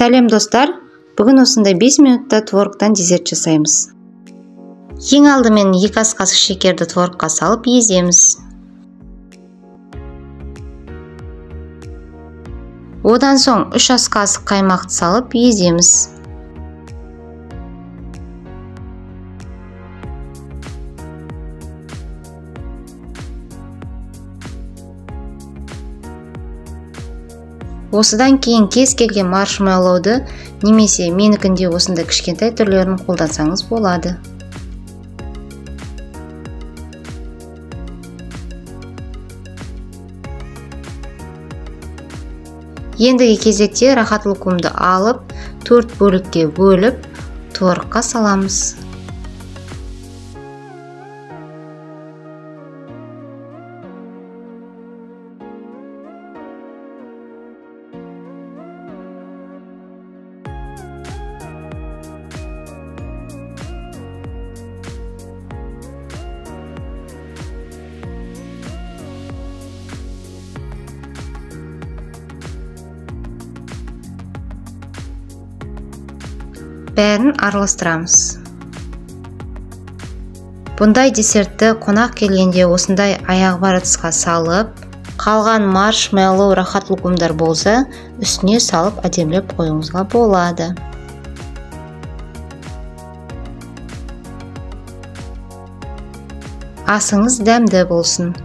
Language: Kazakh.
Сәлем достар, бүгін осындай 5 минутта творогтан десерт жасаймыз. Ең алдымен 2 ас қасық шекерді творогқа салып еземіз. Одан соң 3 ас қасық қаймақты салып еземіз. Осыдан кейін кез келген маршмеллоуды немесе менікінде осындай кішкентай түрлерін қолдансаңыз болады. Ендігі кезекте рахат лукумды алып, 4 бөлікке бөліп, творогқа саламыз. Бәрін араластырамыз. Бұндай десертті қонақ келгенде осындай аяғы бар ыдысқа салып, қалған маршмеллоу рахат лукумдар болса, үстіне салып әдемілеп қоюыңызға болады. Асыңыз дәмді болсын.